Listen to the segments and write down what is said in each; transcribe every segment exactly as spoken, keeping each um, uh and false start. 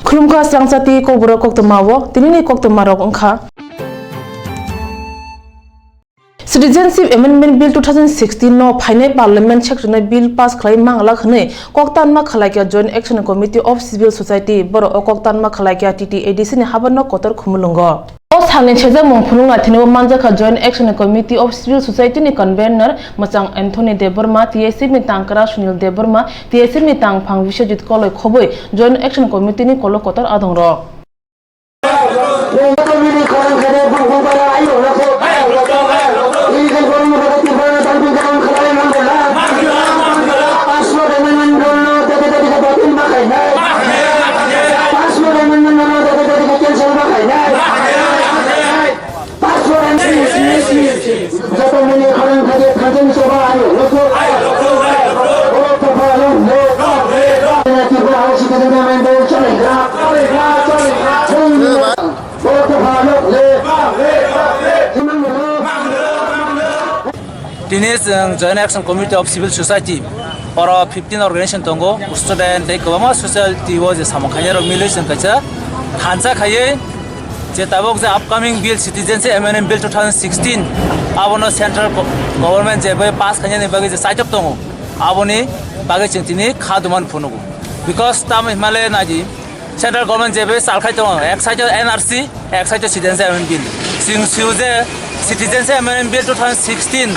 Khulumkha Srangchati Kokborok koktwma o tinini koktwma rok wngkha. Citizenship Amendment Bill two thousand sixteen no phainai Parliament section no bill pass khlai manglak hwnwi koktanma khlaikha Joint Action Committee of Civil Society, borok o koktanma khlaikha T T A D C ni habarno kotor khumulwngo. O salni sejak mung phunuk naithani o manjakha Joint Action Committee of Civil Society ni convener Mwchang Anthony Debbarma, T S F ni tangkra Sunil Debbarma, T S F ni tangphang Biswajit Koloi khobwi Joint Action Committee ni kolok kotor adongrok. Tini chwng Joint Action Committee of Civil Society, oro fifteen organization tongo, student tei kwbangma society o je samung khainai rok milwi chwng kaisa thansa khaiwi je tabuk je upcoming bill, Citizenship Amendment Bill two thousand sixteen, abono central go-, government je bai pass khainani bagwi je chaitok tongo, aboni bagwi chwng tini kha duman phunugo. Because tamo himale naidi, central government je bai salkhai tongo, ek side o N R C, ek side o Citizenship Amendment Bill. Chwng sio je Citizenship Amendment Bill two thousand sixteen,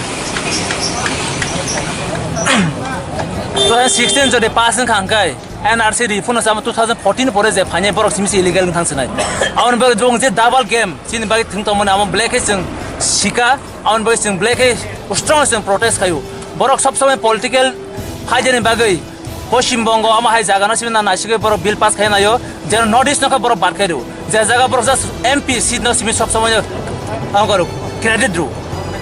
two thousand sixteen jodi pass wngkha hwnkhe, N R C ri phano samo two thousand fourteen pore je phainai borok simi se illegal wng thang sinai. Aboni bagwi jong je double game chini bagwi thwng tongmani amo belai khe chwng sika, aboni bagwi chwng belai khe strong chwng protest khaio. Borok sob somoi political phaidani bagwi Poschim Bongo amo hai jaga no simi na naisigwi borok bill pass khai naio, je North East no khe borok bad khai rw. Je jaga borok just M P seat no simi sob somoi ang koro credit rw.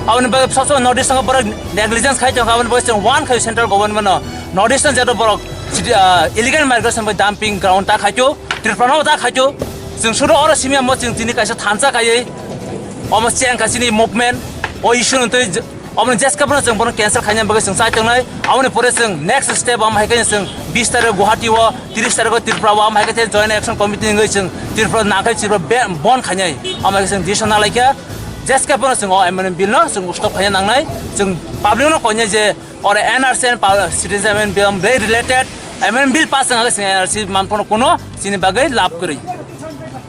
Aboni bagwi sob somoi North East no borok negligence khai tong kha, aboni bagwi chwng one khai central government no. North East no jeto borok city, ah, illegal migration bai dumping ground ta khaito, Tripura no ta khaito. Chwng suru oro simi amo chwng tini kaisa thansa khaiwi omo cheng kha chini movement o issue no twi j-, omo jeska bono chwng bono cancel khaina bagwi chwng chai tongnai. Aboni pore chwng next step amo hai khe chwng bis tarikh Guwahati o, tris tarikh o Tripura o amo hai khe Joint Action Committee wngwi chwng Tripura nakhai Tripura be-, bon khainai. Amo hai khe chwng decision na laikha jeska bono chwng o amendment bill no chwng stop khaina nangnai. Chwng public no koinai je oro N R C and pa-, citizen amendment bill, very related amendment bill pass wngkha, chwng N R C manphano kuno chini bagwi lab kwrwi.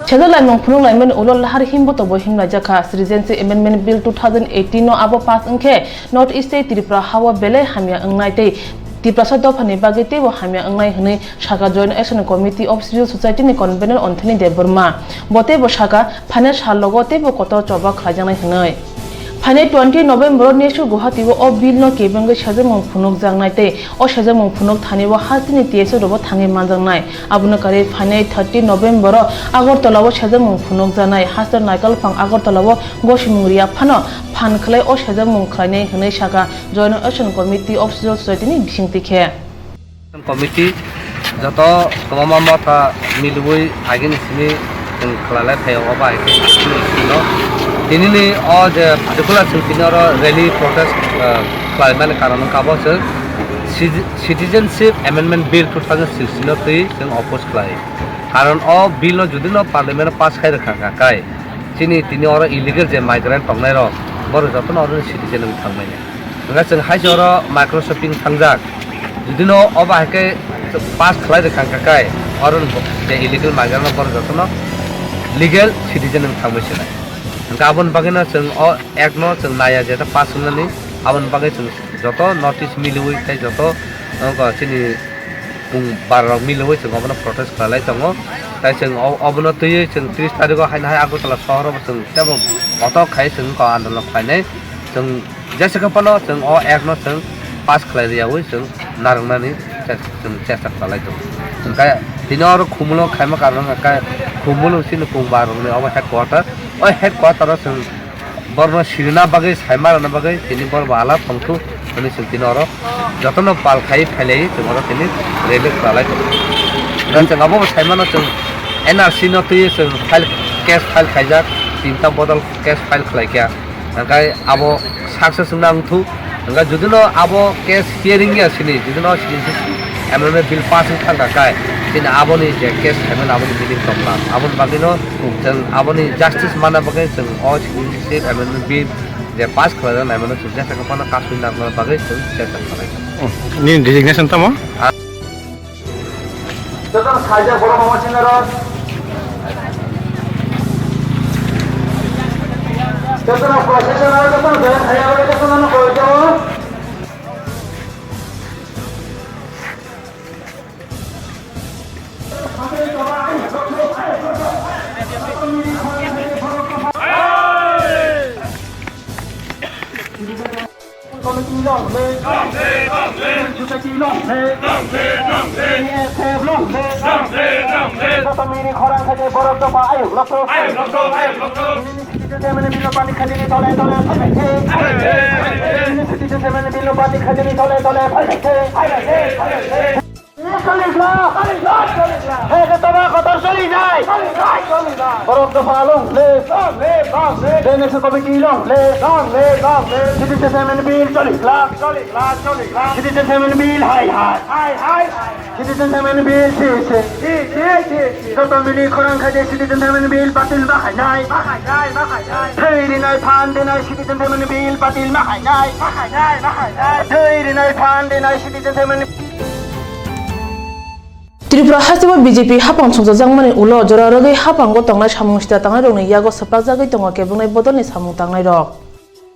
Sejak laimung phunuk laimani ulo lahar himbo tobo himlaijakha. Citizenship Amendment Bill two thousand eighteen no abo pass wngkhe North East tei Tripura hao belai hamya wngnai tei Tiprasa dophani bagwi teibo hamya wngnai hwnwi sakha Joint Action Committee of Civil Society ni convener Anthony Debbarma. Bo teibo sakha, phainai sal logo teibo kotor choba khlaijaknai hwnwi. Phainai twenty November o nesu Guwahati o o bill no kebengwi sejak mung phunukjaknai tei o sejak mung phunuk thani o hasteni T S F rokbo thangwi manjaknai. Abono karwi phainai thirty November o Agartala o sejak mung phunukjaknai. Haste Naikalphang Agartala o gosimung riya phano phan khlai o sejak mung khlainai hwnwi sakha Joint Action Committee of Civil Society ni bisingtwi khe. Committee joto kwbangma motha milwi agini simi chwng khlailai phaio, obo hai khe no. Tinini o je particular chwng tini oro rally protest, eh, khlaimani karon wngkha bo chwng Citi-, Citizenship Amendment Bill two thousand sixteen no twi chwng oppose khlai. Karon o bill no jodi no parliament o pass khai rwkha kha kai, chini tini oro illegal je migrant tongnai rok, borok jotono oro citizen wng thangmani. Hwnkhe chwng hai se oro micro shopping thangjak. Jodi no obo hai khe pass khlai rwkha hwnkha khe oro je illegal migrant no borok jotono legal citizen wng thangbai se nai. Hwnkhe aboni bagwi no chwng o act no chwng naiya je ta pass wngnani, aboni bagwi chwng joto notice miliwi tei joto, wngkha chini bung bara rok miliwi chwng obono protest khlai lai tongo. Tai chwng o-, obono twiwi chwng tris tarikh o haino hai Agartala sohor o bo chwng tebo kotor khai chwng wngkha andolon khlainai. Chwng jesa khe phano chwng o act no chwng pass khlai riyawi chwng narwknani chest-, chwng chesta khlai lai tongo. Hwnkhe tini oro khumulwng khaima karon wngkha khe khumulwng chini bung bara rokni obo headquarter. O headquarter o chwng borokno sirina bagwi, saima rwna bagwi tini borok bo ala tongthok hwnwi chwng tini oro jotono pal khaiwi phailaiwi chwng oro tini rally khlai lai tongo. Hwnkhe chwng abo bo saimano chwng N R C no twiwi chwng file, case file khaijak, tinta bodol case file khlaikha. Hwnkhe abo success wngna wngthok. Hwnkhe judino abo case hearing ya sini, judino sini M M A bill pass wng thangkha khe, Chini aboni je case khaimani aboni bill tongkha. Aboni bagwino chwng aboni justice manna bagwi chwng o sixth amendment bill je pass khlaijak naimano chwng jesa khe phano kasui nangna bagwi chwng chesta khlai. Nini designation tamo? Jotono saijak borok omo sinaro. Jotono procession aro jotono join khaiya aro jotono no koi jago. Committee long live. Long live, long live. Society long live. Long live, long live. T S F long live. Long live, long live. Joto mini khorang khaide borok dopha ayuk lokto. Ayuk lokto, ayuk lokto. Mini citizen M N P lo pani khajini tole tole phai phai khe. Phai phai khe. Mini citizen M N P lo pani khajini tole tole phai phai khe. Phai phai khe, phai phai khe. Choliklak! Choliklak! Choliklak! Hai khe toma kotor choli jai! Choliklak! Choliklak! Borok dopha long live! Long live! Long live! T N S committee long live! Long live! Long live! Citizen M N P choliklak! Choliklak! Choliklak! Citizen M N P hai hai! Hai hai! Citizen M N P si si! Si si! Si si! Joto mini khorang khaide Citizen M N P batil ma khainai! Ma khainai! Ma khainai! Thwi rinai phan rinai Citizen M N P batil ma khainai! Ma khainai! Ma khainai! Thwi rinai phan rinai Citizen M N P Tripura hasteo B J P hapang chongchajakmani ulo jora rwgwi hapango tongnai samung sita tangnairokni yago swprakjagwi tongo kebengwi bodolni samung tangnairok.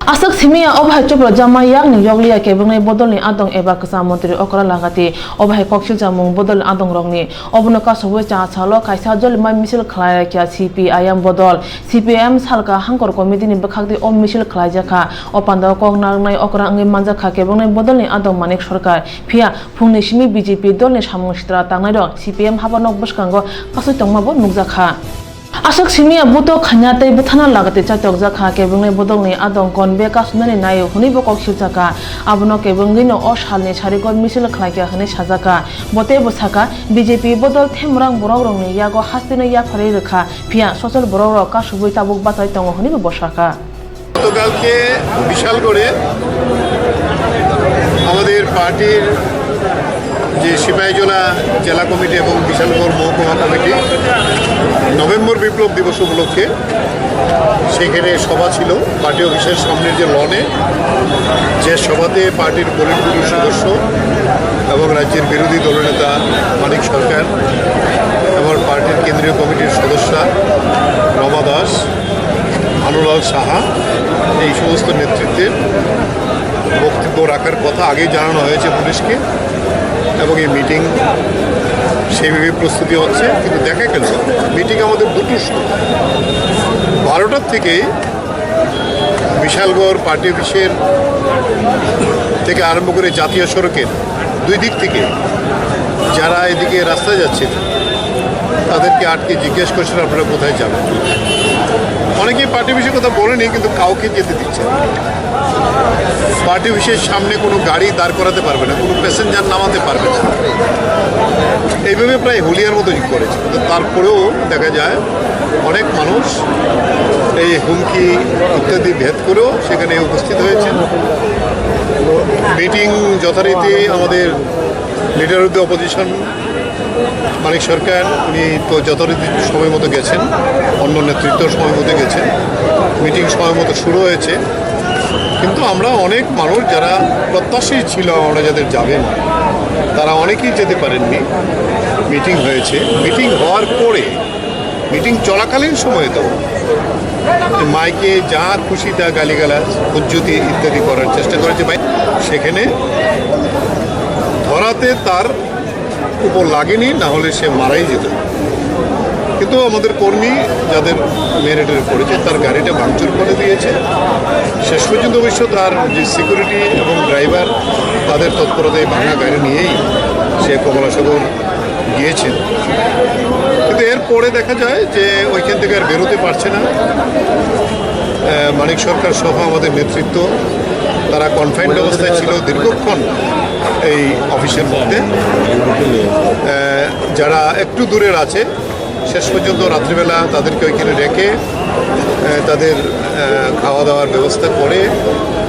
Aswk simi ya, obo hai Chopra Jama yakni yokliya kebengwi bodolni adong eba kwcham montri okra lagati, obo hai koksilchamung bodolni adongrokni. Obono kasubui cha salo kaisa jolima misil khlai kya C P I M bodol. C P I M salka hangkor committee ni bwkhak twi o misil khlaijakha. O pandao kok narwknai okra wngwi manjakha kebengwi bodolni adong Manik Sarkar. Phiya phungni simi B J P dolni samung sitra tangnairok C P M habanok bwskango kasui tongmabo nukjakha. Aswk simi ya buto khaina tei bwthana lagati chaitokjakha, kebengwi bodolni adong konbe kasunani naio hwnwibo kok siljakha. Abono kebengwino o salni sarigo misil khlaikha hwnwi sajakha. Bo teibo sakha, B J P bodol themrang borokrokni yago hasteno yapharwi rwkha, phiya sochol borokrok kasubui tabuk bachai tongo hwnwibo bo sakha. গতকালকে বিশালগড়ে আমাদের পার্টির যে সিপাহীজলা জেলা কমিটি এবং বিশালগড় মহকুমা committee November বিপ্লব দিবস উপলক্ষে সেখানে সভা ছিল পার্টি অফিসের সামনের যে লনে, যে সভাতে পার্টির পলিট ব্যুরো সদস্য এবং রাজ্যের বিরোধী দলনেতা মানিক সরকার এবং পার্টির কেন্দ্রীয় কমিটির সদস্যা রমা দাস, ভানুলাল সাহা, এই সমস্ত নেতৃত্বের বক্তব্য রাখার কথা আগেই জানানো হয়েছে পুলিশকে এবং এই মিটিং সেইভাবে প্রস্তুতি হচ্ছে। কিন্তু দেখা গেল মিটিং আমাদের দুটোর সময়, বারোটার থেকে বিশালগড় পার্টি অফিসের থেকে আরম্ভ করে জাতীয় সড়কের দুই দিক থেকে যারা এদিকে রাস্তায় যাচ্ছেন, তাদেরকে আটকে জিজ্ঞেস করছেন, "আপনারা কোথায় যাবেন?" অনেকেই পার্টি অফিসের কথা বলেনি, কিন্তু কাউকে যেতে দিচ্ছে না। পার্টি অফিসের সামনে কোনো গাড়ি দাঁড় করাতে পারবে না, কোনো প্যাসেঞ্জার নামাতে পারবে না। এইভাবে প্রায় হুলিয়ার মতো করেছে। কিন্তু তারপরেও দেখা যায় অনেক মানুষ এই হুমকি ইত্যাদি ভেদ করেও সেখানে উপস্থিত হয়েছেন। মিটিং যথারীতি আমাদের লিডার অফ দ্য অপোজিশন মানিক সরকার, উনি তো যথারীতি সময় মতো গেছেন, অন্য নেতৃত্ব সময় মতো গেছেন, মিটিং সময় মতো শুরু হয়েছে। কিন্তু আমরা অনেক মানুষ যারা প্রত্যাশী ছিল, আমরা যাদের যাবেন, তারা অনেকেই যেতে পারেননি। মিটিং হয়েছে, মিটিং হওয়ার পরে, মিটিং চলাকালীন সময়ে তো মাইকে যা খুশি তা গালিগালাজ, হুজ্জুতি ইত্যাদি করার চেষ্টা করেছে। ভাই, সেখানে ধরাতে তার উপর লাগেনি, না হলে সে মারাই যেত। কিন্তু আমাদের কর্মী যাদের মেরিটে পড়েছে, তার গাড়িটা ভাঙচুর করে দিয়েছে। শেষ পর্যন্ত অবশ্য তার যে সিকিউরিটি এবং ড্রাইভার, তাদের তৎপরতায় ভাঙা গাড়ি নিয়েই সে কমলাসাগর গিয়েছেন। কিন্তু এরপরে দেখা যায় যে ওইখান থেকে আর বেরোতে পারছে না। আহ, মানিক সরকার সহ আমাদের নেতৃত্ব, তারা কনফাইন্ড অবস্থায় ছিল দীর্ঘক্ষণ এই অফিসের মধ্যে। আহ, যারা একটু দূরের আছে, শেষ পর্যন্ত রাত্রিবেলা তাদেরকে ওইখানে রেখে, আহ, তাদের, আহ, খাওয়া দাওয়ার ব্যবস্থা করে,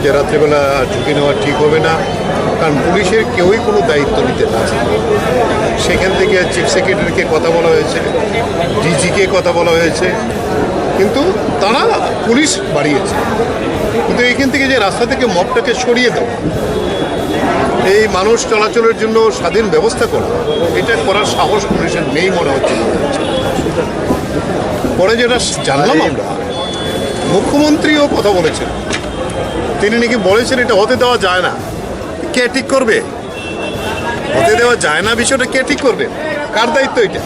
যে রাত্রিবেলা ঝুঁকি নেওয়া ঠিক হবে না, কারণ পুলিশের কেউই কোনো দায়িত্ব নিতে রাজি নেই। সেখান থেকে চিফ সেক্রেটারিকে কথা বলা হয়েছে, ডিজিকে কথা বলা হয়েছে, কিন্তু তারা পুলিশ বাড়িয়েছে। কিন্তু এখান থেকে যে রাস্তা থেকে মবটাকে সরিয়ে দেওয়া, এই মানুষ চলাচলের জন্য স্বাধীন ব্যবস্থা করা, এটা করার সাহস পুলিশের নেই মনে হচ্ছে। পরে যেটা জানলাম আমরা, মুখ্যমন্ত্রীও কথা বলেছেন, তিনি নাকি বলেছেন এটা হতে দেওয়া যায় না। কে ঠিক করবে? হতে দেওয়া যায় না বিষয়টা কে ঠিক করবে? কার দায়িত্ব এটা?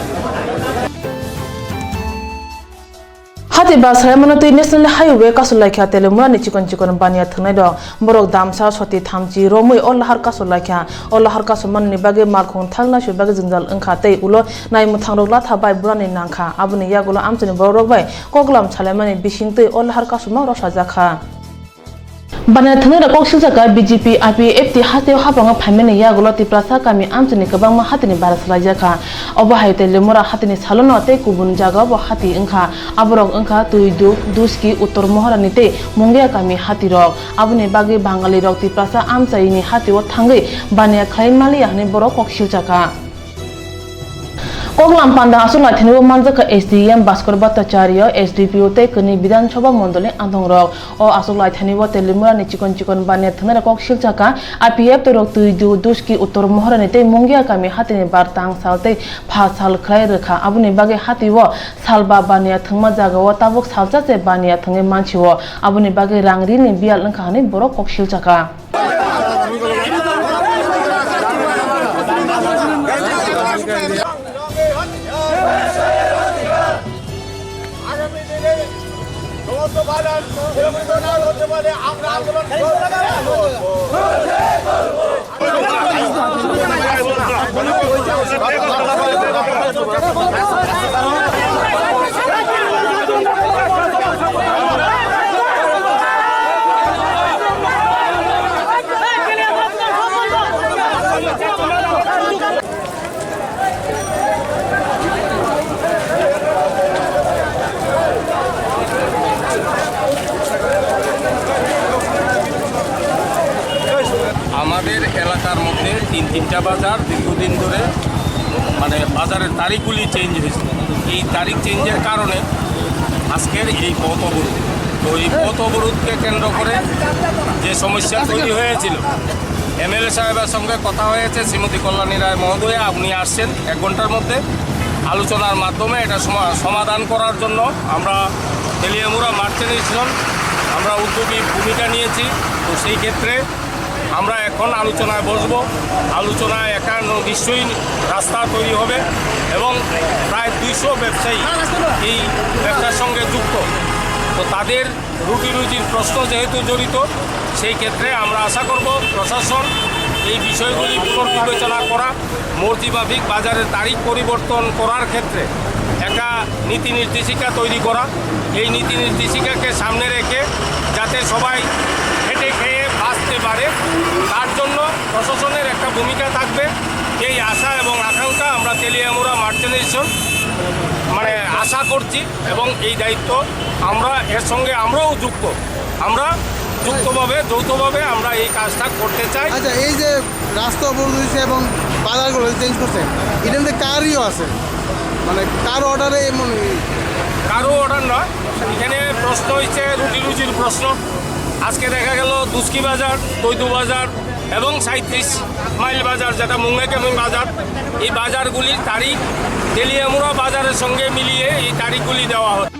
Hati ba saimano twi National Highway kasu laikha Teliamura ni chikon chikon baniya thwngnai rok. Borok damsa soti thamchi romwi o lahar kasu laikha. O lahar kasu manni bagwi malkhung thangna sui bagwi jwngjal wngkha tei ulo naimwthang rok latha bai burani nangkha. Aboni yagulo amchaini borok rok bai koklam salaimani bising twi o lahar kasuma rwsajakha. Baniya thwngnai rok kok silsakha B J P I P F T hasteo haprango phaimani yagulo Tiprasa kami amchaini kwbangma hatini bara salaijakha. Obo hai Teliamura hatini salono tei kubun jagao bo hati wngkha. Aborok wngkha Twiduk, Duski, Uttor Moharani tei Mungia kami hatirok. Aboni bagwi Bangalirok Tiprasa amchaini hatio thangwi baniya khlai maliya hwnwi borok kok silsakha. Koklam panda aswk laithani o manjakha S D M Bhaskar Bhattacharya, S D P O tei kwnwi Bidhan Sabha mondolni andongrok. O aswk laithani o Teliamura ni chikon chikon baniya thwngnai rok kok silsakha, I P F T rok Twiduk, Duski, Uttor Moharani tei Mungia kami hatini bar tang sal tei pha sal khlai rwkha. Aboni bagwi hatio salba baniya thwngma jagao tabuk salsa se baniya thwngwi mansio. Aboni bagwi rang rini biyal wngkha hwnwi borok kok silsakha. আগামী দিনে সমস্ত বাধা সমাধান হতে পারে, আমরা আন্দোলন করব। আমাদের এলাকার মধ্যে তিন তিনটা বাজার দীর্ঘদিন ধরে, মানে, বাজারের তারিখগুলি চেঞ্জ হয়েছে। এই তারিখ চেঞ্জের কারণে আজকের এই পথ অবরোধ। তো এই পথ অবরোধকে কেন্দ্র করে যে সমস্যা তৈরি হয়েছিল, এমএলএ সাহেবের সঙ্গে কথা হয়েছে, শ্রীমতী কল্যাণী রায় মহোদয়া, আপনি আসছেন এক ঘন্টার মধ্যে আলোচনার মাধ্যমে এটা সমা-, সমাধান করার জন্য। আমরা তেলিয়ামুড়া মার্চেন্ট ইউনিয়ন, আমরা উদ্যোগী ভূমিকা নিয়েছি। তো সেই ক্ষেত্রে আমরা এখন আলোচনায় বসবো। আলোচনায় একটা ন-, নিশ্চয়ই রাস্তা তৈরি হবে এবং প্রায় দুইশো ব্যবসায়ী এই ব্যবসার সঙ্গে যুক্ত। তো তাদের রুটি রুজির প্রশ্ন যেহেতু জড়িত, সেই ক্ষেত্রে আমরা আশা করব প্রশাসন এই বিষয়গুলি পুনর্বিবেচনা করা, মর্জিমাফিক বাজারের তারিখ পরিবর্তন করার ক্ষেত্রে একটা নীতি নির্দেশিকা তৈরি করা। এই নীতি নির্দেশিকাকে সামনে রেখে যাতে সবাই খেটে খেয়ে বাঁচতে পারে, তার জন্য প্রশাসনের একটা ভূমিকা থাকবে। এই আশা এবং আকাঙ্ক্ষা আমরা তেলিয়ামুড়া মার্চেন্ট ইউনিয়ন, মানে, আশা করছি এবং এই দায়িত্ব আমরা, এর সঙ্গে আমরাও যুক্ত। আমরা যুক্তভাবে, যৌথভাবে আমরা এই কাজটা করতে চাই। আচ্ছা, এই যে রাস্তা অবরোধ হয়েছে এবং বাজারগুলো চেঞ্জ করছে, এটার মধ্যে কারও আছে? মানে, কারো অর্ডারে এমন? কারো অর্ডার নয়, এখানে প্রশ্ন হচ্ছে রুটি রুজির প্রশ্ন। আজকে দেখা গেল দুস্কি বাজার, তৈদু বাজার এবং সাঁইত্রিশ মাইল বাজার, যেটা মুঙ্গাইকামি বাজার, এই বাজারগুলির তারিখ তেলিয়ামুড়া বাজারের সঙ্গে মিলিয়ে এই তারিখগুলি দেওয়া হচ্ছে।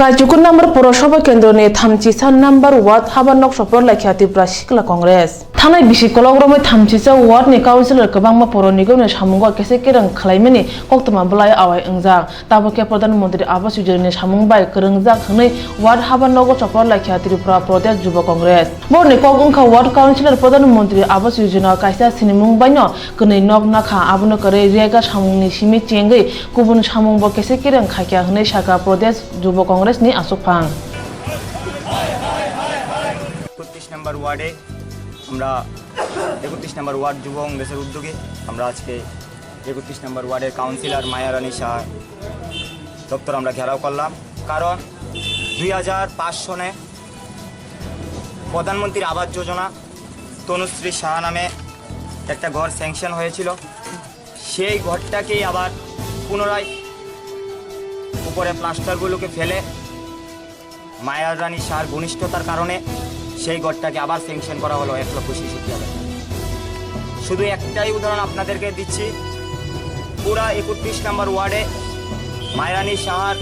Kaichukun number Porosoba Kendroni thamchisa number ward haba nok sopor laikha Tipra Sikla Congress. Thanai bisi kolok romwi thamchisa ward ni councilor kwbangma poro nigom ni samungo kese kereng khwlaimani koktwma bwlai awai wngjak. Tabuk khe Pradhan Mantri Awas Yojana ni samung bai kwrwngjak hwnwi ward haba nogo chopor laikha Tripura Pradesh Jubo Congress. Boroni kok wngkha ward councilor Pradhan Mantri Awas Yojana kaisa sinimung baino kwnwi nok nakha, abono kwrwi rega samungni simi chengwi kubun samungbo kese kereng khaikha hwnwi sakha Pradesh Jubo Congress ni aswkphang. একত্রিশ নম্বর ওয়ার্ডে আমরা, একত্রিশ নম্বর ওয়ার্ড যুব কংগ্রেসের উদ্যোগে আমরা আজকে একত্রিশ নম্বর ওয়ার্ডের কাউন্সিলর মায়ারানী শাহ দপ্তর আমরা ঘেরাও করলাম। কারণ দুই হাজার পাঁচ সনে প্রধানমন্ত্রীর আবাস যোজনা তনুশ্রী সাহা নামে একটা ঘর স্যাংশন হয়েছিল, সেই ঘরটাকেই আবার পুনরায় উপরে প্লাস্টারগুলোকে ফেলে মায়া রানী শাহর ঘনিষ্ঠতার কারণে সেই ঘরটাকে আবার স্যাংশন করা হলো এক লক্ষ ছেষট্টি হাজার। শুধু একটাই উদাহরণ আপনাদেরকে দিচ্ছি, পুরা একত্রিশ নম্বর ওয়ার্ডে মায়া রানী শাহর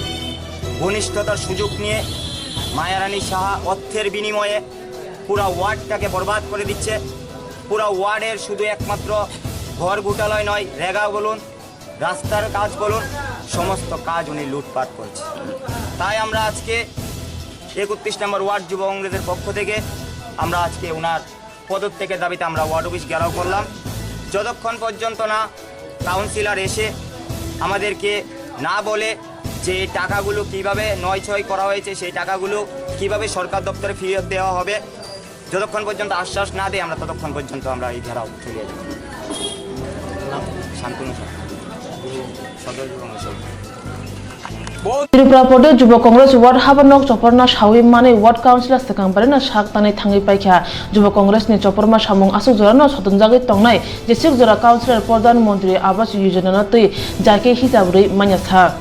ঘনিষ্ঠতার সুযোগ নিয়ে মায়া রানী শাহ অর্থের বিনিময়ে পুরা ওয়ার্ডটাকে বরবাদ করে দিচ্ছে। পুরা ওয়ার্ডের শুধু একমাত্র ঘর ঘোটালাই নয়, রেগা বলুন, রাস্তার কাজ বলুন, সমস্ত কাজ উনি লুটপাট করছে। তাই আমরা আজকে একত্রিশ নম্বর ওয়ার্ড যুব কংগ্রেসের পক্ষ থেকে আমরা আজকে ওনার পদত্যাগের দাবিতে আমরা ওয়ার্ড অফিস ঘেরাও করলাম। যতক্ষণ পর্যন্ত না কাউন্সিলর এসে আমাদেরকে না বলে যে এই টাকাগুলো কিভাবে নয় ছয় করা হয়েছে, সেই টাকাগুলো কিভাবে সরকার দপ্তরে ফিরত দেওয়া হবে, যতক্ষণ পর্যন্ত আশ্বাস না দেয়, আমরা ততক্ষণ পর্যন্ত আমরা এই ঘেরাও চালিয়ে যাব। শান্তনু সাহা, সদর যুব কংগ্রেস সভাপতি। Tripura Pradesh Jubo Congress Ward haba nok choporna sawi manwi Ward Councilor swkang barino sak tanwi thangwi paikha. Jubo Congress ni choporma samung aswk jorano sotonjagwi tongnai, jeswk jora Councilor Pradhan Mantri Awas Yojana no twi jai khe hisab rwi manya sa.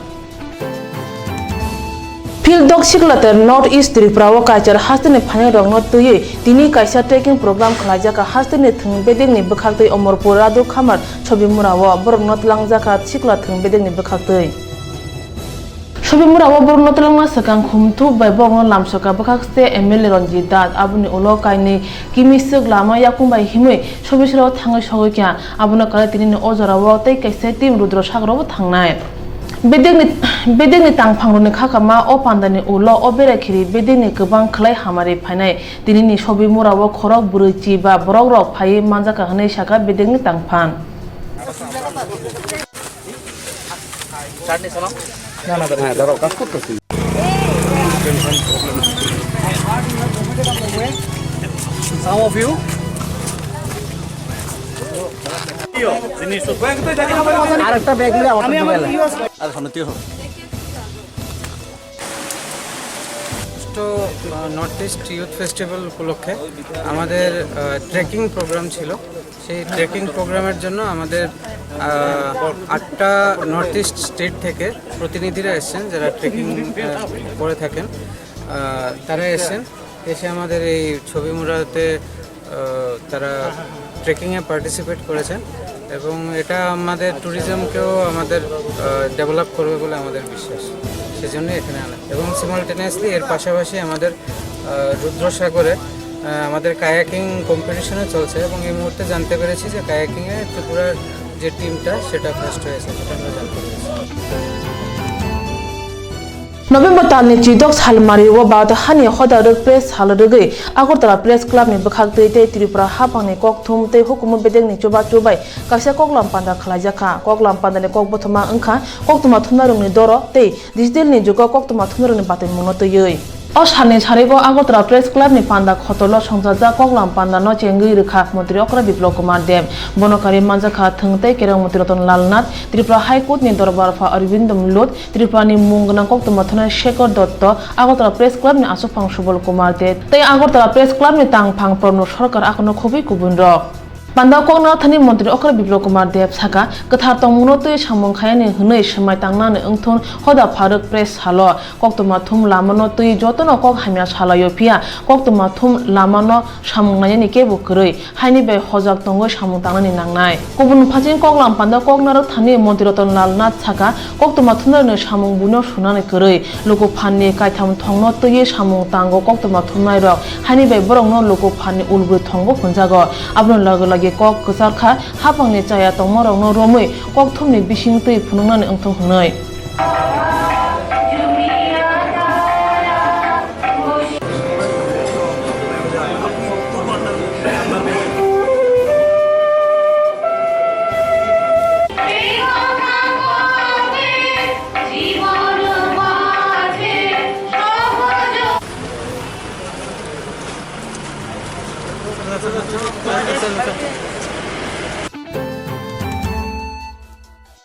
Phildok Siklater North East Tripura o kaichar hasteni phainairokno twiwi tini kaisa trekking program khlaijak. Hasteni thwng bedekni bwkhaktwi Omorpur Radu Khamar Sobimura o borokno twlangjak kha sikla thwng bedekni bwkhaktwi. Sobimura o borokno twlangna swkang khumthuk bai borokno lamsoka bwkhakste M L A Ranjit Das, aboni ulo kainwi kimiswk lama yakung bai himwi Sobiswra o thangwi sogwi kha. Abono kwrwi tinini o jorao tei kaisa team Rudra Sagar o bo thangnai. Bedekni, bedekni tangphangrokni khakama o pandani ulo o berakhiri bedekni kwbang khwlai hamari phainai. Tinini Sobimura o khorok bwrwi chiba borokrok phaiwi manjakha hwnwi sakha bedekni tangphan. না, না, দাঁড়াও, কাজ করতেছি। Some of you. আরেকটা ব্যাগ নিলে আমার সাথে গেলে। আরে, সামনে তুই হোক। তো, আহ, নর্থ ইস্ট ইউথ ফেস্টিভ্যাল উপলক্ষে আমাদের, আহ, ট্রেকিং প্রোগ্রাম ছিল। সেই ট্রেকিং প্রোগ্রামের জন্য আমাদের, আহ, আটটা নর্থ ইস্ট স্টেট থেকে প্রতিনিধিরা এসেছেন, যারা ট্রেকিং, আহ, করে থাকেন। আহ, তারা এসেছেন, এসে আমাদের এই ছবিমুড়াতে, আহ, তারা ট্রেকিংয়ে পার্টিসিপেট করেছেন এবং এটা আমাদের ট্যুরিজমকেও আমাদের, আহ, ডেভেলপ করবে বলে আমাদের বিশ্বাস, সেজন্যই এখানে আনা। এবং সিমালটেনিয়াসলি এর পাশাপাশি আমাদের, আহ, রুদ্রসাগরে, আহ, আমাদের কায়াকিং কম্পিটিশনও চলছে এবং এই মুহূর্তে জানতে পেরেছি যে কায়াকিংয়ে ত্রিপুরার যে টিমটা, সেটা ফার্স্ট হয়েছে, সেটা আমরা জানতে পেরেছি। November talni chidok salmari o Bharat hani hoda rwk press sal rwgwi Agartala Press Club ni bwkhak twi tei Tripura haphangni kokthum tei hukumu bedekni chubachu bai kaisa koklam panda khlaijak kha. Koklam pandani kok bothoma wngkha koktwma thumnarokni doro tei digital ni jugo koktwma thumnarokni batwimungno twiwi. O salni sarigo Agartala Press Club ni panda khotolo songchajak koklam pandano chengwi rwkha Montri Okra Biplab Kumar Deb. Bono karwi manjakha thwng tei kereng Montri Ratan Lal Nath, Tripura High Court ni dorbar pha Arvind Mlut, Tripura ni mung gwnang koktwma thumnai Shekhar Dotto, Agartala Press Club ni aswkphang Subal Kumar Deb tei Agartala Press Club ni tangphang Pranab Sarkar, akhorno khobwi kubunrok. Panda kokna thani Montri Okra Biplab Kumar Deb saka, kwthar tongmungno twi samung khaiyani hwnwi swmai tangnani wngthun hoda pharwk press salo. Koktwma thum lamano twi jotono kok hamya salaio, phiya koktwma thum lamano samung nainani kebo kwrwi, haini bai hojak tongwi samung tangnani nangnai. Kubun phaising koklam panda kok narwk thani Montri Ratan Lal Nath saka, koktwma thumnairokni samung buino sunani kwrwi. Luku phanni kaitham thongno twiwi samung tango koktwma thumnairok, haini bai borokno luku phanni ulgwi thongbo hwnjago. Aboni loge loge kok kwchar kha, haphangni chaya tongmarokno romwi kokthumni bising twi phunuknani wngthung hwnwi.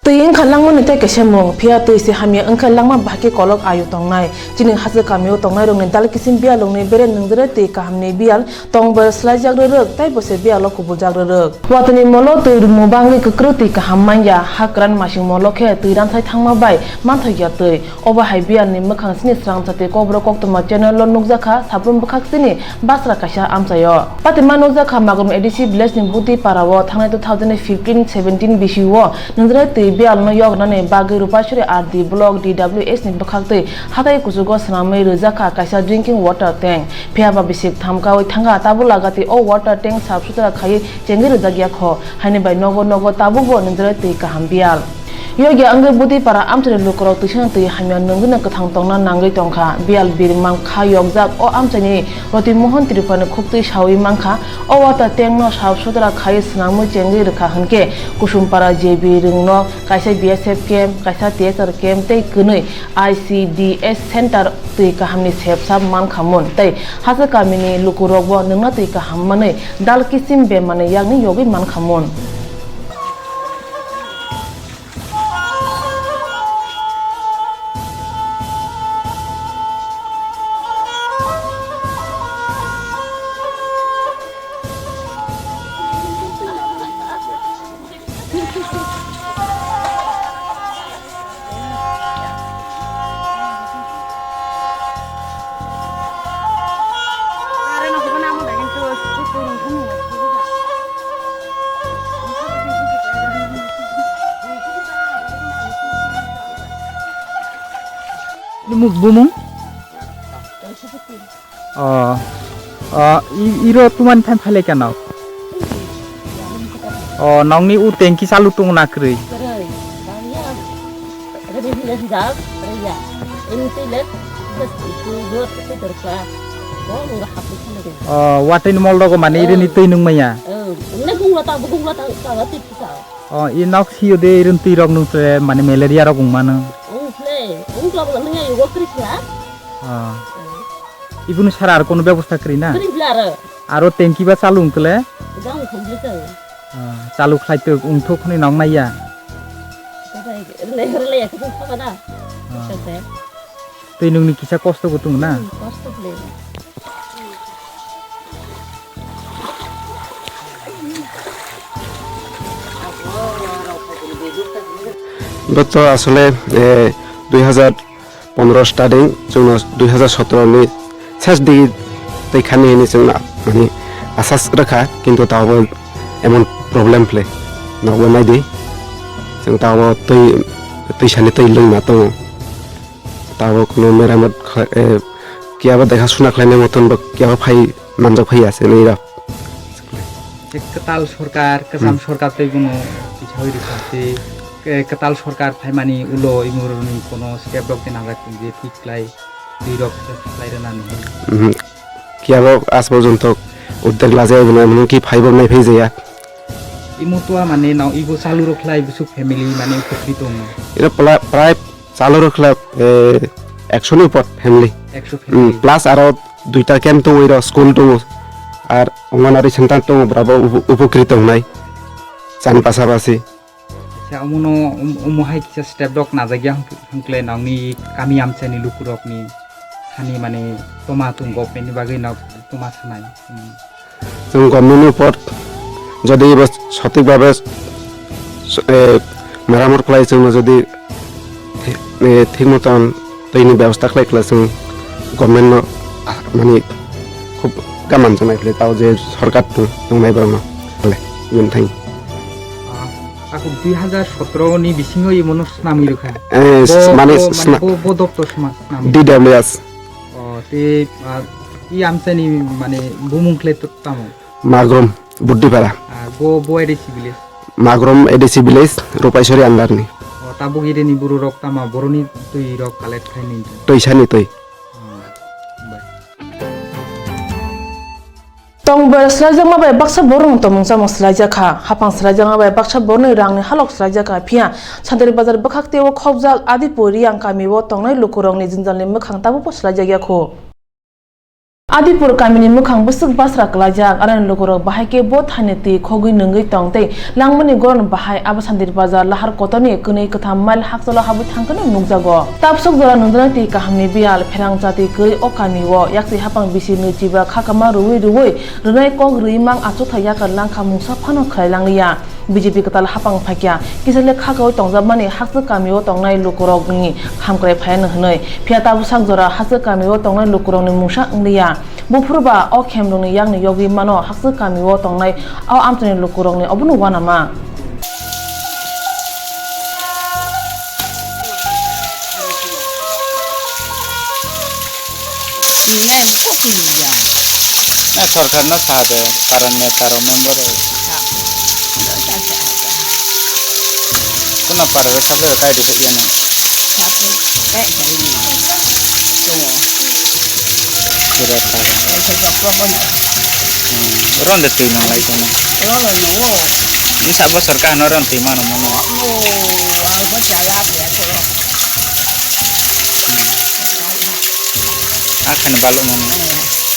Twi wngkha langmani tei kaisa mung, phiya twi se hamya wngkha langma bahai khe kolok ayu tongnai. Chini haste kamio tongnairokni dal kisim biyalrokni bere nwngjwrwi twi kahamni biyal tongbar swlaijak rwrwk tei bo se biyalo kubuljak rwrwk. Watwini molo twi rwngmung bangwi kwkrwi twi kaham manya, ha kwran masing molo khe twi ramsai thangma bai manthokya twi. Obo hai biyalni mwkhang sini srangsa tei kokborok koktwma channel o nukjakha, saphrum bwkhak sini basra kaisa amchaio. Patima nukjakha Magrum A D C village ni Buti para o thangnai two thousand fifteen seventeen bisi o nwngjwrwi twi biyal no yoknani bagwi Rupasuri R D block D W S ni bwkhak twi hatai kuchugo swnamwi rwjakha kaisa drinking water tank. Phiya ba bisik thamkaui thangkha, tabuk laga twi o water tank sap sutra khaiwi chengwi rwjakya kho, haini bai nogo nogo tabukbo nwngjwrwi twi kaham biyal. Yogya wngwi Buti para amchaini lukurok twisano twi hamya nwngwi no kwthang tongna nangwi tongkha. Biyal birmang kha yokjak o amchaini Roti Mohan Tripurani khuktwi saui mankha. O water tank no sap sutra khaiwi swnamwi chengwi rwkha hwnkhe Kusum para J B Rwngno kaisa B S F camp, kaisa T S R camp tei kwnwi I C D S center twi kahamni sepsap mankha mun tei haste kamini lukurokbo nwngna twi kaham manwi dal kisim bemani yakni yogwi mankha mun. Bumung? Oh. Oh, i-, iro tumani time phailai kha nok? Oh, nokni u tanki chalu tongo na kwrwi? Kwrwi. Bangya. Rwdi bile sijak, rwya. Ini twi le, bas, itu buat itu terka. Oh, nunggu hapus lagi. Oh, watwi ni mol rogo mane irini twi nung maya? Oh, ini gungla ta, gungla ta, ta, ta, ta. Oh, i nok sio de irin twi rok nung tle mane malaria rok wng mano. Wng tle, wng tle, wng tle, wng tle. Oh. Ibunu sara ar kono bebosta kwrwi na? Kwrwi bla aro. Aro tanki ba chalu wng tle? Jang wng thang tle. Ah, chalu khlai tok wng thok hwnwi nok naiya. Rwlai, rwlai, rwlai, ya, kisa sama da. Ah. Kisa. Twi nungni kisa kosto bo tongo na? Hmm, kosto ble. Bo to asole, eh, dui hazar pondro starting, chwngno dui hazar sotro ni ses digi tei khani hini chwngno, mani, asas rwkha, kintu tabo emon problem phle. Nokbo naidi, chwng tabo twi, twi sani twi lwngma tongo. Tabo kuno meramot khlai, eh, kiyaba dekha suna khlainai moton bo kiyaba phai manjak phai ya se nai rok. Je kwtal sorkar, kwcham Hmm. sorkar tei bono tisaui rwkha tei, eh, kwtal sorkar phaimani ulo imoroni kono step rok de najak tong je thik khlai twi rok khlai rwnani. Mhm. Kiyaba as porjonto uddek lajai bono emonki phaibo nai phai jaya. Imo tua mane nao ibo chalu rok khlai busuk family mane upokrit tongo. Iro pla-, prai Chalurok khlai, eh, ekshoni upor family. Ekso Hmm, family. Plus aro duita camp tongo, iro school tongo. Ar Anganwadi center tongo, brabo upo-, upokrit tongnai. Chan pasapasi. Acha, omono, um, omo hai kisa step rok najagya hwnkhe, hwnkhe nangni kami amchaini lukurokni hani mane toma tung government ni bagwi nok toma sanai. Hmm. Chwng government ni upor jodi bo sothik bhabe, eh, meramot khlai, chwngno jodi, eh, thik moton twi ni bebosta khlai, khlai chwng government no, ah, mani khub gaman janai khlai tao je sorkar tong, tongnai borok no khlai, bini thang. Ah, ako dui hazar sotro ni bisingo imono snamwi rwkha. Eh, Bo, mane bo, mane sna-, bo, bo doptor sma-, snamwi. D W S. O, te, ah, i amchaini mane bumung khlai to-, tamo? Magrum, Buddipara. Ah, bo, bo A D C village? Magrum A D C village, Rupaisori under ni. O, tabuk irini buru rok tama boroni twi rok collect khai ni? Twi sani twi. O, bai. Tongbar swlaijakma bai baksa borokno tongmung chamung swlaijak kha. Haphang swlaijakma bai baksa borokni rangni halok swlaijak kha. Phiya Santari Bazar bwkhak tei o khopjak Adipur Riyang kamio tongnai lukurokni jwnjalni mwkhang tabukbo swlaijak ya kho. Adipur kamini mwkhang bwswk basra kwlaijak, aroni lukurok bahai khe bo thaini twi khogwi nungwi tong tei langmani goron bahai Abasandir bazar lahar kotorni kwnwi kwtham mile hakchalo habwi thangkheno nukjago. Tabswk jora nungjaknai twi kahamni biyal pherang chati kwrwi o kamio yaksi hapang bisi nwi chiba khakama rwui rwui rwnai kok rwui mang achukthai yakar langkha mungsa phano khlai langliya. B J P kwtal hapang phaikya, kisa le khakaui tongjakmani hakchwk kamio tongnai lukurokni hamkrai phaiano hwnwi. Phiya tabwsak jora hakchwk kamio tongnai lukurokni mungsa wngliya. Buphurba o khemrokni yakni yogwi mano hakchwk kamio tongnai o amchaini lukurokni obono uanama. Na sorkar no sa de, karon neta rok member rok. Kuna para rok kha de kai de ya na. Kira ta. Hmm, ron de twi nang lai kono. Nsa bo sorkar no ron twi mano mano. Akhano balo mano.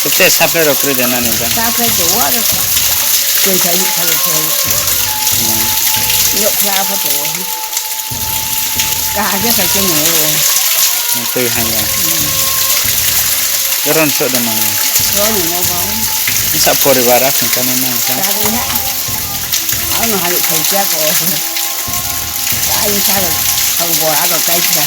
Kete sapre rok kre jana ni ta. Sapre to wa rok. Kre jani khalo kre. Yok kra pha to. Ka aja ka ke no. Tei hanya. Ron so de mano. Ron no ba. Sa poribar akhano ta na ta. Ano hal khe ja ko. Ai ta. Au bo ano kai ta.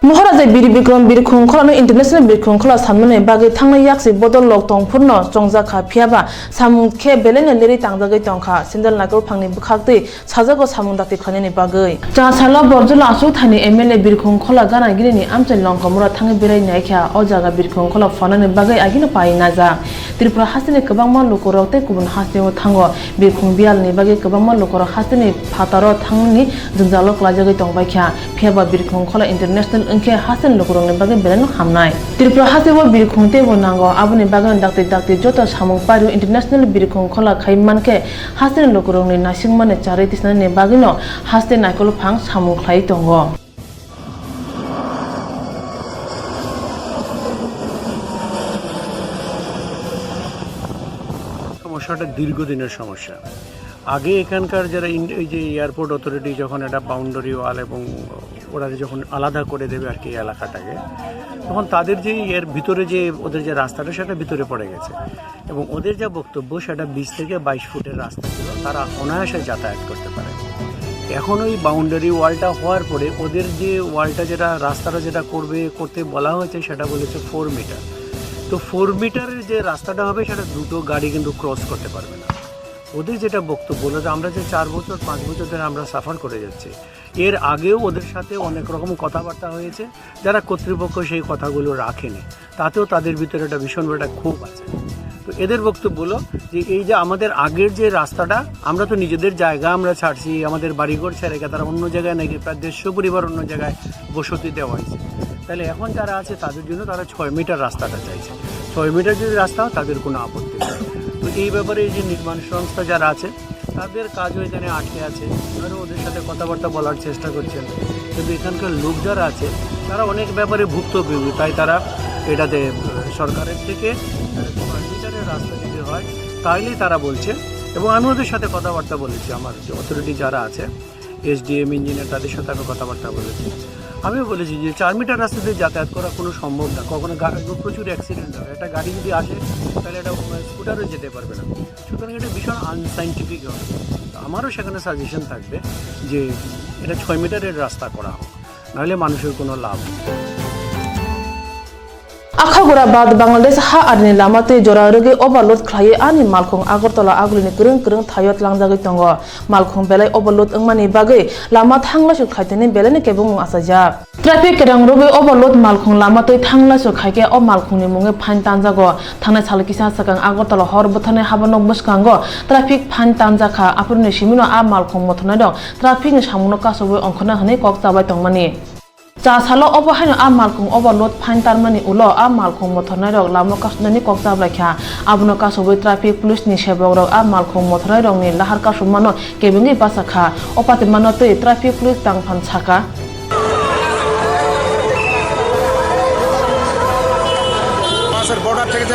Moharaja Bir Bikram Birkhung Kholano International Birkhung Khola sanmani bagwi thangnai yaksi bodol lok tongphurno chongjak kha, phiyaba samung khe belaino lerwi tangjagwi tongkha. Sendal naikol phangni bwkhaktwi sajago samung dakti khlainani bagwi. Chasalo Borjula Achukthani M L A Birkhung Khola gana girini amchai Longkomoro thangwi berai naikha. O jaga Birkhung Khola phanani bagwi agino pai najak. Tripura hasteni kwbangma lukurok tei kubun hasteo thango. Birkhung biyalni bagwi kwbangma lukurok hasteni phataro thangni jwngjalo klaijagwi tongbaikha. Phiyaba Birkhung Khola International wngkhe hasteni lukurokni bagwi belaino hamnai. Tripura hasteo Birkhung teibo nango, aboni bagwino dakti dakti joto samung pario International Birkhung Khola khai mankhe hasteni lukurokni naisingmani charwi tisnani bagwino haste naikol phang samung khlai tongo. সমস্যাটা দীর্ঘদিনের সমস্যা। আগে এখানকার যারা ইন-, এই যে airport authority যখন একটা বাউন্ডারি ওয়াল এবং ওরা যখন আলাদা করে দেবে আর কি এলাকাটাকে, তখন তাদের যে এর ভিতরে যে ওদের যে রাস্তাটা, সেটা ভিতরে পড়ে গেছে। এবং ওদের যা বক্তব্য, সেটা বিশ থেকে বাইশ ফুটের রাস্তা ছিল, তারা অনায়াসে যাতায়াত করতে পারে। এখন ওই বাউন্ডারি ওয়ালটা হওয়ার পরে ওদের যে ওয়ালটা, যেটা রাস্তাটা যেটা করবে, করতে বলা হয়েছে, সেটা বলেছে ফোর মিটার। তো ফোর মিটারের যে রাস্তাটা হবে, সেটা দুটো গাড়ি কিন্তু ক্রস করতে পারবে না। ওদের যেটা বক্তব্য হলো যে, আমরা যে চার বছর, পাঁচ বছর ধরে আমরা সাফার করে যাচ্ছি, এর আগেও ওদের সাথে অনেক রকম কথাবার্তা হয়েছে, যারা কর্তৃপক্ষ সেই কথাগুলো রাখেনি, তাতেও তাদের ভিতরে একটা ভীষণ একটা ক্ষোভ আছে। তো এদের বক্তব্য হলো যে, এই যে আমাদের আগের যে রাস্তাটা, আমরা তো নিজেদের জায়গা আমরা ছাড়ছি, আমাদের বাড়িঘর ছেড়ে গিয়ে তারা অন্য জায়গায় নাকি প্রায় দেড়শো পরিবার অন্য জায়গায় বসতি দেওয়া হয়েছে, তাহলে এখন যারা আছে তাদের জন্য তারা ছয় মিটার রাস্তাটা চাইছে। ছয় মিটার যদি রাস্তা হয়, তাদের কোনো আপত্তি নেই। তো এই ব্যাপারে এই যে নির্মাণ সংস্থা যারা আছে, তাদের কাজও এখানে আটকে আছে। তারা ওদের সাথে কথাবার্তা বলার চেষ্টা করছেন, কিন্তু এখানকার লোক যারা আছে, তারা অনেক ব্যাপারে ভুক্তভোগী, তাই তারা এটাতে, আহ, সরকারের থেকে, আহ, ছয় মিটারের রাস্তা যদি হয়, তাহলেই তারা বলছে। এবং আমি ওদের সাথে কথাবার্তা বলেছি, আমার যে অথরিটি যারা আছে, এসডিএম, ইঞ্জিনিয়ার, তাদের সাথে আমি কথাবার্তা বলেছি। আমিও বলেছি যে চার মিটার রাস্তা দিয়ে যাতায়াত করা কোনো সম্ভব না, কখনো গা-, প্রচুর অ্যাক্সিডেন্ট হয়, একটা গাড়ি যদি আসে, তাহলে একটা, আহ, স্কুটারও যেতে পারবে না। সুতরাং এটা ভীষণ আনসায়েন্টিফিক হবে। তো আমারও সেখানে সাজেশন থাকবে যে এটা ছয় মিটারের রাস্তা করা হোক, নাহলে মানুষের কোনো লাভ নেই। Akhagura bad Bangladesh ha arini lama twi jora rwgwi overload khlaiwi ani malkhung Agartala agulini kwrwng kwrwng thaio tlangjagwi tongo. Malkhung belai overload wngmani bagwi lama thanglaisu khlaitani belaino kebengmung achaijak. Traffic kereng rwgwi overload malkhung lama twi thanglaisu khaikhe o malkhungni mungwi fine tanjago. Thangnai sal kisa swkang Agartala hor bwtharnai habanok bwskango traffic fine tanjakha, aphuruni simino a malkhung mothornairok trafficni samungno kasubwi ongkhorna hwnwi kok chabai tongmani. Cha salo obo haino a malkhung overload fine tarmani ulo a malkhung mothornairok lama kasubnani kok chabraikha. Abono kasubwi traffic police ni sebokrok a malkhung mothornairokni lahar kasubmano kebengwi bachakha. O patimano twi traffic police tangphan sakha.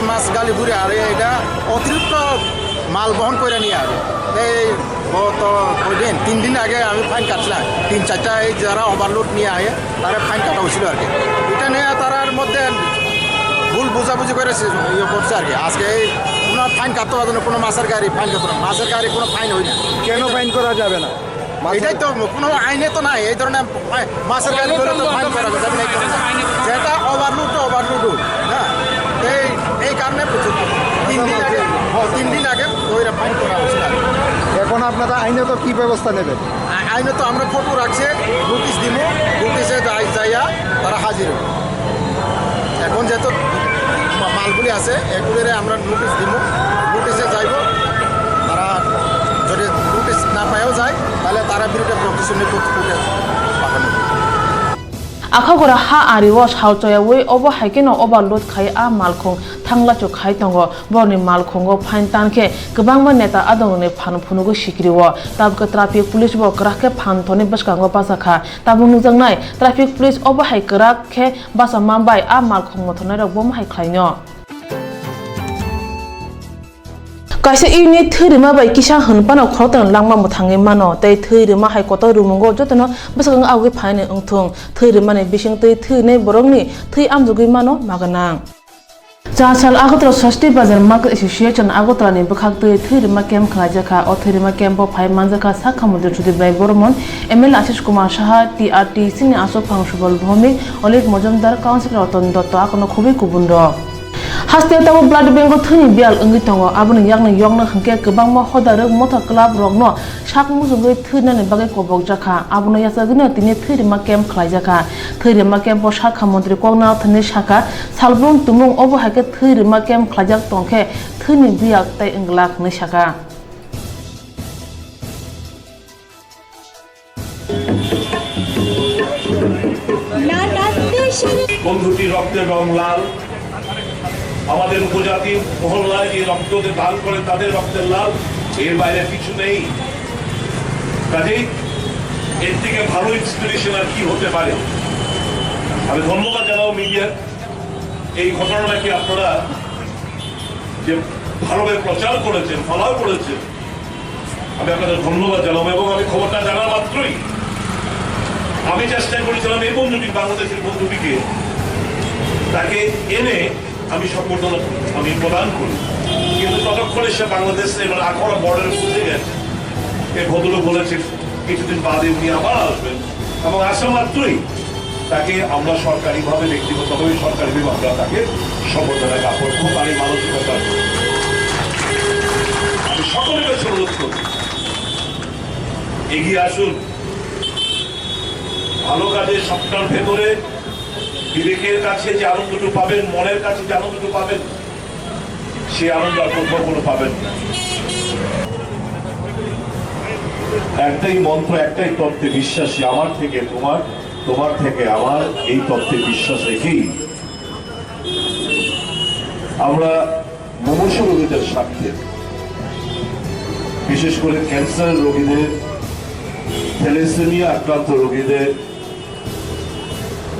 মাছ গালি ঘুরে আর এটা অতিরিক্ত মাল বহন করে নিয়ে আসে। এই গত কয়দিন, তিন দিন আগে আমি ফাইন কাটলাম, তিন চারটা এই যারা ওভারলোড নিয়ে আসে, তারা ফাইন কাটা হয়েছিল আর কি। এটা নিয়ে তারার মধ্যে ভুল বোঝাবুঝি করে সে ইয়ে করছে আর কি। আজকে এই কোনো ফাইন কাটতে পারতো না, কোনো মাছের গাড়ি ফাইন কাটতো না, মাছের গাড়ি কোনো ফাইন হয় না। কেন ফাইন করা যাবে না? মাছের এটাই তো কোনো আইনে তো নাই এই ধরনের। মাছের গাড়ি ধরে তো ফাইন করা যাবে না। যেটা ওভারলোড তো ওভারলোড, হ্যাঁ। এই, এই কারণে প্রচুর তিন দিন আগে, তিন দিন আগে ওইরা ফাইন করা হয়েছিল। এখন আপনারা আইনত কি ব্যবস্থা নেবেন? আ-, আইনত আমরা ফটো রাখছে, নোটিশ দিব, নোটিশে যাই-, যাইয়া তারা হাজির হবে। এখন যেহেতু মা-, মালগুলি আছে, এগুলিরে আমরা নোটিশ দিব, নোটিশে যাইব। তারা যদি নোটিশ না পাইও যায়, তাহলে তারা বিরুদ্ধে প্রতিষ্ঠানে কোর্টে পাঠানো হবে। Akhagora ha ario sal choyawi obo hai kheno overload khai a malkhung thanglachu khai tongo. Borni malkhungo phain tankhe kwbangma neta adongrokni phan phunugwi sikrio. Tabukhe traffic police bo kwrak khe phan thoni bwskango bachakha. Tabuk nukjaknai traffic police obo hai kwrak khe bachama bai a malkhung mothornairok bomo hai khlaino. Kaisa unit thwi rwma bai kisa hwn phano khorokthano langma mwthangwi mano, tei thwi rwma hai kotor rwmungo jotono bwskango agwi phainai wngthung. Thwi rwmani bisingtwi thwinai borokni thwi amjogwi mano ma gwnang. Chasal Agartala Swasti Bazar Market Association Agartala ni bwkhaktwi thwi rwma camp khlaijakha. O thwi rwma camp o phai manjakha Sakha Mantri Sudip Rai Boromon, M L A Ashish Kumar Saha, T R T C ni aswk phang Subal Bhowmik, Olive Mojumdar, Councillor Ratan Dotto, akono khubui kubun rok. Haste tabuk blood bank o thwini biyal wngwi tongo. Aboni yakni yokno hwnkhe kwbangma hoda rwk motha club rokno sak muchungwi thwinani bagwi kobokjakha. Abono yachagwino tini thwi rwma camp khlaijakha. Thwi rwma camp o sakha montri kokna thwngwi sakha, salbrum tumung obo hai khe thwi rwma camp khlaijak tongkhe thwini biyal tei wngwlak hwnwi sakha. বন্ধুটির রক্তের রং লাল। আমাদের উপজাতি মহল্লায় যে রক্তকে দান করে তাদের রক্তের লাল, এর বাইরে কিছু নেই। কাজেই এর থেকে ভালো ইন্সপিরেশন আর কি হতে পারে? আমি ধন্যবাদ জানাবো মিডিয়া, এই ঘটনাটাকে আপনারা যে ভালোভাবে প্রচার করেছেন, ফলাও করেছেন, আমি আপনাদের ধন্যবাদ জানাবো। এবং আমি খবরটা জানার মাত্রই আমি চেষ্টা করেছিলাম এই বন্ধুটি, বাংলাদেশের বন্ধুটিকে, তাকে এনে আমি সম্বর্ধনা আমি প্রদান করি। কিন্তু ততক্ষণে সে বাংলাদেশে এবার আখাউড়া বর্ডারে পৌঁছে গেছে। এই ভদ্রলোক বলেছেন কিছুদিন বাদে উনি আবার আসবেন, এবং আসা মাত্রই তাকে আমরা সরকারিভাবে, ব্যক্তিগতভাবে, সরকারিভাবে আমরা তাকে সম্বর্ধনা জ্ঞাপন করব। তার এই মানসিকতা আমি সকলের কাছে অনুরোধ করব, এগিয়ে আসুন। ভালো কাজে সবটার ভেতরে বিবেকের কাছে যে আনন্দটুকু পাবেন, মনের কাছে যে আনন্দটুকু পাবেন, সে আনন্দ আর কোথাও কোনো পাবেন না। একটাই মন্ত্র, একটাই তত্ত্বে বিশ্বাসী, আমার থেকে তোমার, তোমার থেকে আমার, এই তত্ত্বে বিশ্বাস রেখেই আমরা মুমূর্ষু রোগীদের স্বার্থে, বিশেষ করে ক্যান্সার রোগীদের, থ্যালাসেমিয়া আক্রান্ত রোগীদের,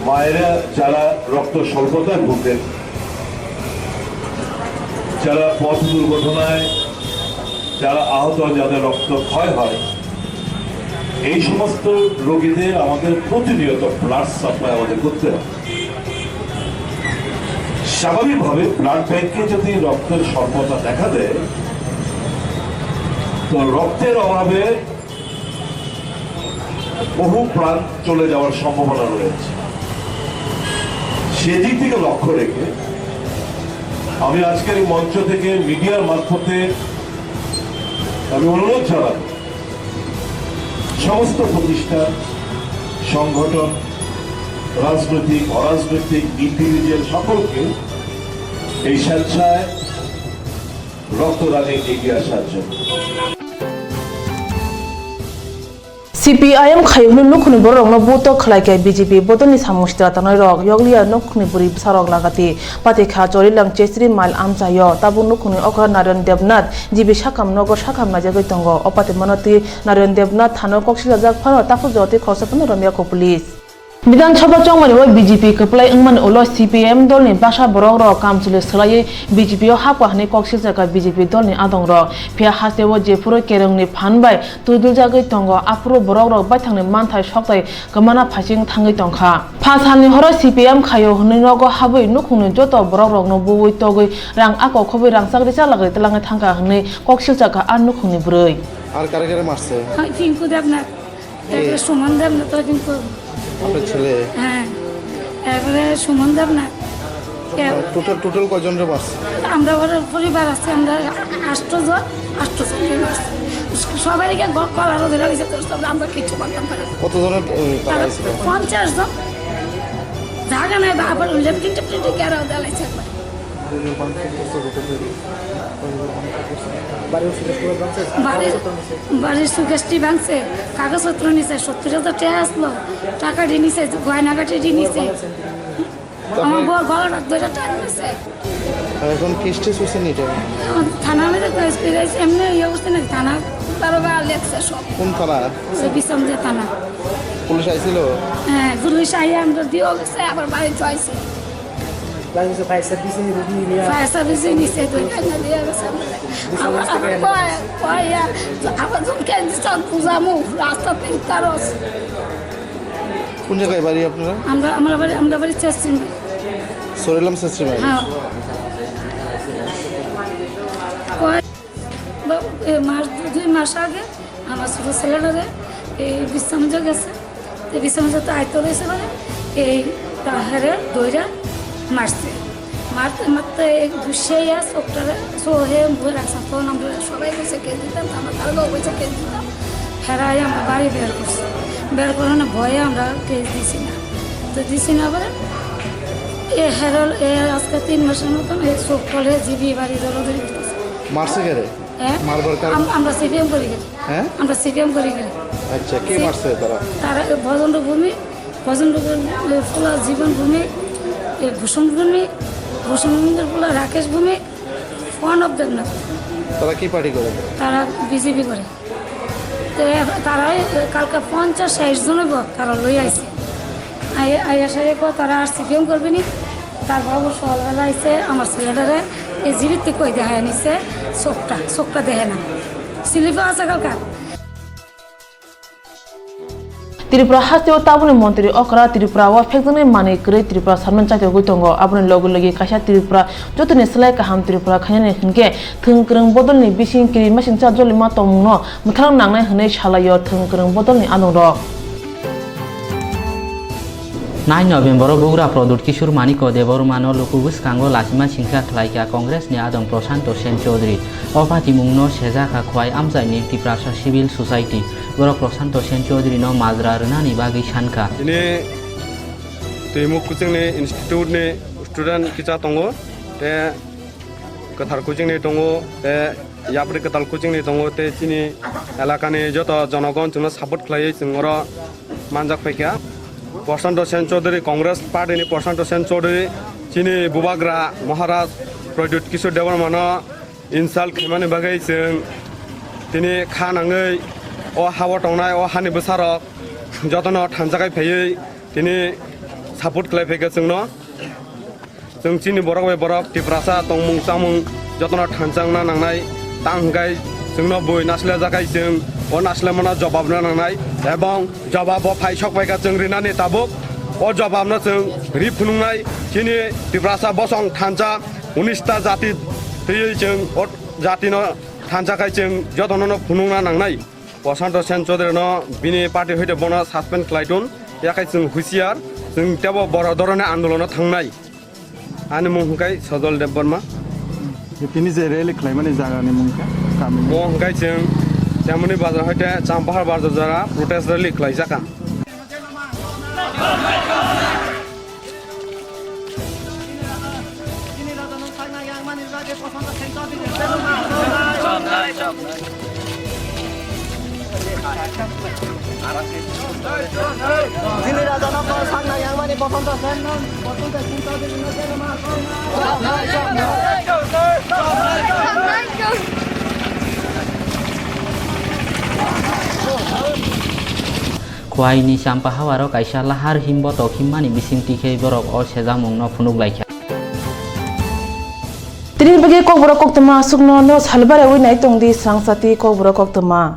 মায়েরা যারা রক্ত স্বল্পতায় ভুগেন, যারা পথ দুর্ঘটনায়, যারা আহত হন, যাদের রক্ত ক্ষয় হয়, এই সমস্ত রোগীদের আমাদের প্রতিনিয়ত ব্লাড সাপ্লাই আমাদের করতে হয়। স্বাভাবিকভাবে ব্লাড ব্যাংকে যদি রক্তের স্বল্পতা দেখা দেয়, তো রক্তের অভাবে বহু প্রাণ চলে যাওয়ার সম্ভাবনা রয়েছে। সেদিক থেকে লক্ষ্য রেখে আমি আজকের এই মঞ্চ থেকে মিডিয়ার মারফতে আমি অনুরোধ জানাই সমস্ত প্রতিষ্ঠান, সংগঠন, রাজনৈতিক, অরাজনৈতিক, ইন্ডিভিজুয়াল সকলকে এই স্বেচ্ছায় রক্তদানে এগিয়ে আসার জন্য। C P I M khayokno nukhungni bororokno buto khlai khe B J P bodolni samung sitra tangnairok yokliya nukhungni bwrwi bwsarok lagati patikha Chorilam Chesri Mile amchaio tabuk nukhungni okra Narayan Debnath G B sakham nogo sakham naijagwi tongo. O patimano twi Narayan Debnath thano kok silajak phano takhuk jotwi khoroksa phano romya kho police. Bidhan Sabha chongmani o B J P kwplai wngmani ulo C P I M dolni baksa borok rok kamchwlwi swlaiwi B J P o hapkha hwnwi kok silchakha B J P dolni adong rok. Phiya hasteo jephuru kerongni phan bai twiduljagwi tongo, aphuru borok rok baithangni manthai sokthai kwmana phaiching thangwi tongkha. Pha salni horo C P I M khaio hwnwi nogo habwi nukhungni joto borok rokno buwi togwi rang ako khobwi rangchak risa lagwi twlangwi thangkha hwnwi kok silchakha a nukhungni bwrwi. আর কারে কারে মারছে? Pinku Debnath. তারপরে সুমন দেবনাথ, ওই কিন্তু আপনার ছেলে? হ্যাঁ, তারপরে সুমন দেবনাথ। কে? টোটাল, টোটাল কয়জনরে মারছে? আমরা ওর পরিবার আছে, আমরা আষ্ট জন, আষ্ট জনকে মারছে। সবাইকে গ-, গলারও ধরে নিছে, তো সব আমরা কিচ্ছু করতাম পারি না। কত জনের, উম, তারা তারা ছিল? পঞ্চাশ জন। জায়গা নাই, আবার লেফটিন টেফটিন ঘেরাও দেওয়া লাগছে একবার। বাড়ির, বাড়ির সুকেশটি ভাঙছে, কাগজপত্র নিছে, সত্তর হাজার টাকা আসলো, টাকা দিয়ে নিছে, গয়নাগাটি দিয়ে নিছে। আমার বউর গলাটা ধরে টান নিছে। আর এখন কেস টেস হয়েছে নি এটা? এখন থানা মধ্যে কেস করে আছে, এমনি এই অবস্থা নাকি থানা, তারা বা লেখছে সব। কোন থানা? ওই বিশ্রামজা থানা। পুলিশ আইছিল? হ্যাঁ, পুলিশ আইয়া আমরা দিয়ে গেছে, আবার বাড়ি যাইছে। Langsung fire service ni rudi niya. Fire service ni se to kan na dia sa. Abar, abar koi, koi ya. Abar jun kan di san puja mu rasta te taros. কোন জায়গায় বাড়ি আপনারা? আমরা, আমরা বাড়ি, আমরা বাড়ি চাচ্ছি। সরেলাম চাচ্ছি বাড়ি। হ্যাঁ। কয়, বা-, এ, মাস, দুই মাস আগে আমার ছোট ছেলেটারে এই বিশ্রামগঞ্জে গেছে। তো বিশ্রামগঞ্জে তো আইতে হয়েছে বলে এই তাহারে দইরা মারছে। মারতে মারতে এই দুষে ইয়া চোখটারে, চোখে মুখে রাখছে। তখন আমরা সবাই বলছে কেস দিতাম, আমার কারো বলছে কেস দিতাম। হেরাই আমরা বাড়ি বের করছি। বের করানো ভয়ে আমরা কেস দিছি না। তো দিছি না বলে এ হেরল, এ আজকে তিন মাসের মতন এই চোখ টলে জিবি বাড়ি দৌড়াদৌড়ি করতেছে। মারছে কে রে? হ্যাঁ? মারবার কারণ? আম-, আমরা সিপিএম করি গেলি। হ্যাঁ? আমরা সিপিএম করি গেলি। আচ্ছা, কে সি-, মারছে তারা? তারা এই ভজেন্দ্র ভূমি, ভজেন্দ্র ভূমি, এ, ফুলা জীবন ভূমি, এ, ভূষণ ভূমি, ভূষণ ভূমির ফুলা রাকেশ ভূমি, one of them না। তারা কি পার্টি করে? তারা বিজেপি করে। তো এ-, তারা এই কালকে পঞ্চাশ ষাট জন হইব, তারা লই আইছে। আই-, আইয়া সাহেব তারা আর সিপিএম করবে নি। তারপর অবশ্য সকালবেলা আইছে, আমার ছেলেটারে এই জিবিত কই দেখায় নিছে, চোখটা, চোখটা দেখে না। স্লিপে আছে কালকে। Tripura hasteo tabukni montri okra Tripura o phekjaknai manwi kwrwi Tripura salmani chaitogwi tongo. Aboni logi logi kaisa Tripura jotoni slai kaham Tripura khainani hinkhe thwng kwrwng bodolni bising kiri masingcha jolima tongmungno mwthang nangnai hwnwi salaio thwng kwrwng bodolni adongrok. Nai November o Bugra Pradyut Kishore Manikya Debbarmano luku bwskango lachima singkha khlaikha Congress ni adong Prashanto Sen Chaudhary. O patimungno sejakha Khwai Amchaini Tiprasa Civil Society. Borok Prashanto Sen Chaudhary no majra rwnani bagwi sankha. Tini Twimuk Kuchingni Institute ni student kisa tongo, te Kwthar Kuchingni tongo, te Yapri Kwtal Kuchingni tongo, te chini elakani joto jonogon chwngno support khlaiwi chwng oro manjak phaikha. Prashanto Sen Chaudhary, Congress Party ni Prashanto Sen Chaudhary, chini bubagra Maharaj Pradyut Kishore Debbarmano insult khaimani bagwi chwng tini kha nangwi o ha-o tongnai o hani bwsarok jotono thansa khai phaiwi tini support khlai phaikha chwngno. Chwng chini borok bai borok Tiprasa tongmung chamung jotono thansa wngna nangnai, tang hwnkhe chwngno bui nasilajak hai chwng o nasilamano jobab rwna nangnai, ebong jobab bo phai sok phaikha chwng rinani tabuk o jobabno chwng ri phunuknai. Chini Tiprasa bosong thansa unis ta jati twiwi chwng o jatino thansa khai chwng jotono no phunukna nangnai. Prashanto Sen Chaudhary no bini party hoite bono suspend khlai tun, yakhai chwng husiar, chwng tebo boro dhoroner andolono thangnai. Ani mung hwnkhe Sojol Debbarma. Tini je rally khlaimani jagani mung khe kami. Mo hwnkhe chwng Temoni Bazar hoite Champahar Bazar jora protest rally khlaijakha. Kuaini Champa hawaro kaisa lahar himbotok himmani bisingtwi khe borok o sejakmungno phunuk laikha. Tini bagwi kokborok koktwma aswkno no salbarawi nai tongdi swrangchati kokborok koktwma.